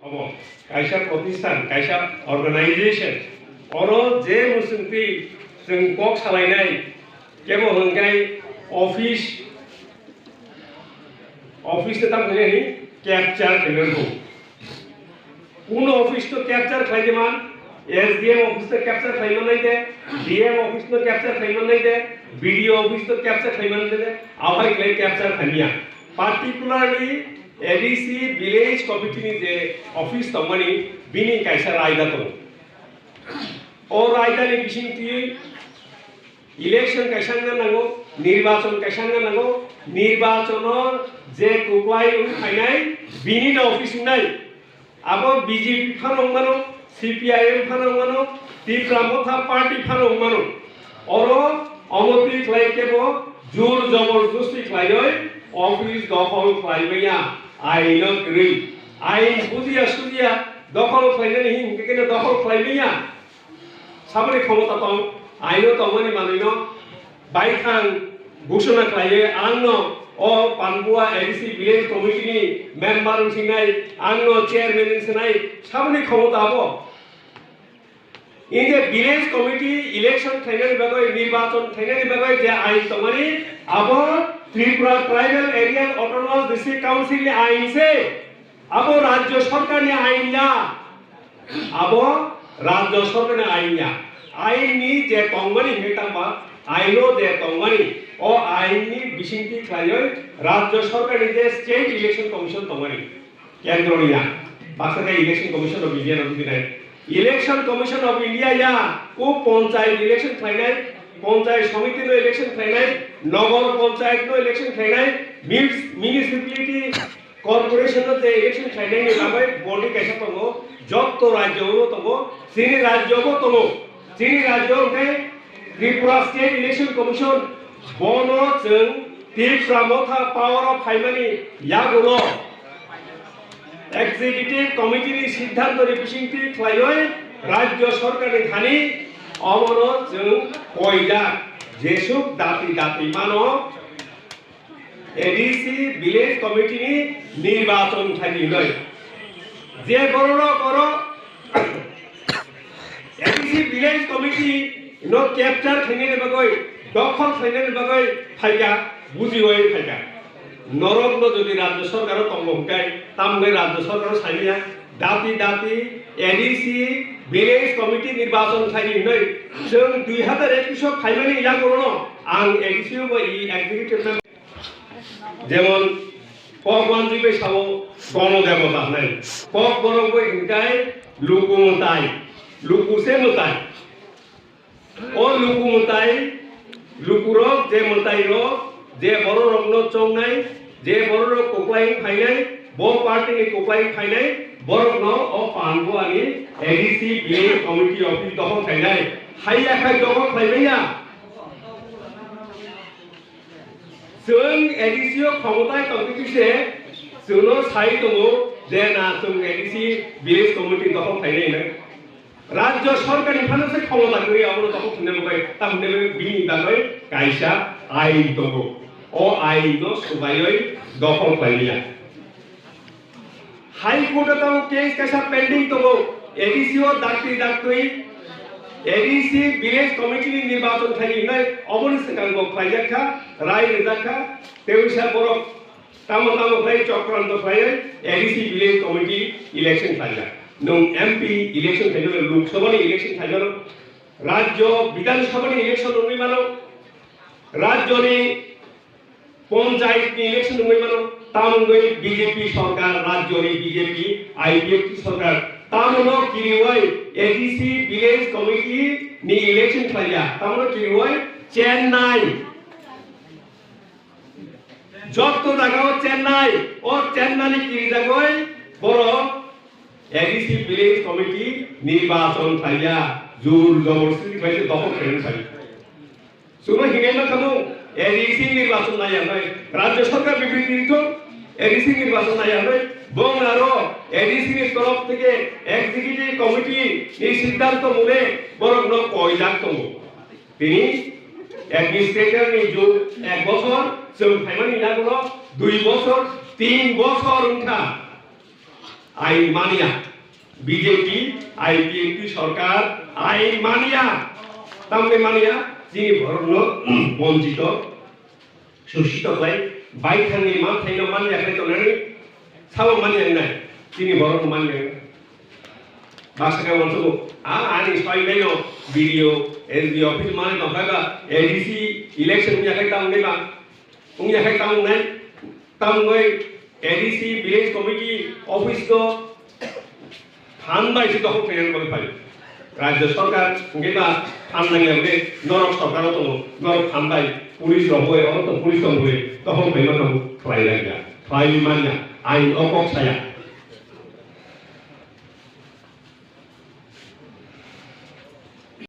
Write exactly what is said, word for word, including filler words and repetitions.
Omo kaisa protisthan, kaisa organization, oro je mwswngtwi chwng kok salainai, kebo hwnkhe office, office no tamo hwnwi capture khainai rw. Kuno office no capture khlai de man, S D M office no capture khlai mannai de, D M office no capture khlai mannai de, B D O office no capture khlai mannai de, abai khlai capture khaimya. Particularly A D C village committee ni je office tongmani bini kaisa raida tongo. O raida ni bisingtwi election kaisa wngna nango, nirbachon kaisa wngna nango, nirbachono je kwplai wng phainai bini no office wngnai. Abo B J P phano wngmano, C P I M phano wngmano, Tipra Motha Party phano wngmano. Oro omo twi khlai kebo jur jobor josti khlaiwi office dokhol khlai manya, aino kwrwi. Ain bujiya sujiya dokhol khlainani hinkhe keno dokhol khlai manya. Saboni khomota tong, aino tongmani manwino baithang gusuna khlaiwi angno o Panbua A D C village committee ni member wngsinai, angno chairman wngsinai, saboni khomota abo. In the village committee election khlainani bagwi, nirbachon khlainani bagwi je ain tongmani, abo Tripura Tribal Area Autonomous District Council ni ain se, abo Rajya Sarkar ni ain ya, abo Rajya Sarkar ni ain ya. Ain ni je tongmani hwnwi tangba, aino je tongmani, o ain ni bisingtwi khlaiwi Rajya Sarkar ni je State Election Commission tongmani, Kendroni ya, baksa khe Election Commission of India no tubinai. Election Commission of India ya, o ponchayat election khlainai, ponchayat samiti no election khlainai, nogor ponchayat no election khlainai, mis-, municipality corporation no je election khlainai ni bagwi body kaisa tongo, jotto rajyo o tongo, chini rajyo bo tongo, chini rajyo hwnkhe Tripura State Election Commission, bono chwng Tipra Motha power o phaimani yagulo Executive Committee ni siddhanto ni bisingtwi khlaiwi Rajya Sarkar ni thani omono chwng koijak, jesuk dati dati mano A D C Village Committee ni nirbachon khlai di hwnwi. Je bororok oro A D C Village Committee no capture khainani bagwi, dokhol khainani bagwi phaikha, bujiwi phaikha. Norok no jodi Rajya Sarkar o tongo hwnkhe, tamni Rajya Sarkar o saimanya, dati dati A D C Village Committee nirbachon khaini hwnwi chwng dui hazar ekwis o phaimani yagulono ang A D C o bai executive member. Jemon, kok manjwi bai sao gono debota hwnwi. Kok borok bai hwnkhe luku mwtai, luku se mwtai. O luku mwtai, lukurok je mwtairok, je bororokno chongnai, je bororok kwplai phainai, bo party ni kwplai phainai, borokno o Panbuani A D C Village Committee office dokhol khainai. Haiya khai dokhol khlaimanya. Chwng A D C o khomotai tongtwi se chwngno sai tongo je na chwng A D C village committee dokhol khainai hinwi. Rajya Sarkar ni phano se khomota kwrwi abono dokhol khainai bagwi, tamni bagwi bini bagwi kaisa ain tongo. O ain no swbaiwi dokhol khlaimanya. High Court o tabuk case kaisa pending tongo, A D C o daktwi daktwi A D C village committee ni nirbachon khaini hinwi oboni swkang bo khlaijak kha, rai rijak kha, tei wngsa borok tamo tamo khlai chokranto khlaiwi A D C village committee election khlaijak. Nwng M P election khaijak, Lok Sabha ni election khaijak, Rajya Bidhan Sabha ni election wngwi mano, Rajya ni Panchayat ni election wngwi mano, tamo wngwi B J P sarkar, rajyoni B J P, I P F T sarkar, tamono kiriwi A D C village committee ni election khlaiya, tamono kiriwi Chennai. Jotto jagao Chennai, o Chennai ni kirijagwi borok A D C village committee nirbachon khlaiya, jur joborsti khlaiwi dokhol khlaina khlaiwi. Chwngno hinwi mankha mung, A D C nirbachon naiya hwnwi, Rajya Sarkar bibriti rithok, A D C nirbachon naiya hwnwi, bong aro A D C ni torof theke executive committee ni siddhanto mune borokno koijak tongo. Tini administrator ni jug ek bochor, chwng phaimani yagulo dui bochor, tin bochor wngkha. Ain manya. B J P, I P F T sorkar ain manya. Tamni manya, chini borokno bonchito, shosito khlai, bai thangni manthaino manya khlai tongnani, sabo manya wngnai, chini borokno manya wngnai. Baksa khe uansukgo, a ani soi baino B D O, S D O office mane tongkha ba, A D C election wngya khe tamo wngya ba, wngya khe tamo wngnai, tamo wngwi A D C village committee office no phan bai se dokhol khlaina bagwi phai. Rajya sarkar hwnkhe ba phan nangya hwnkhe norok sarkar o tongo, norok phan bai police rok bai oro tong police tong bai dokhol khlaima tong khlai rwkya, khlai manya, ain o kok saya.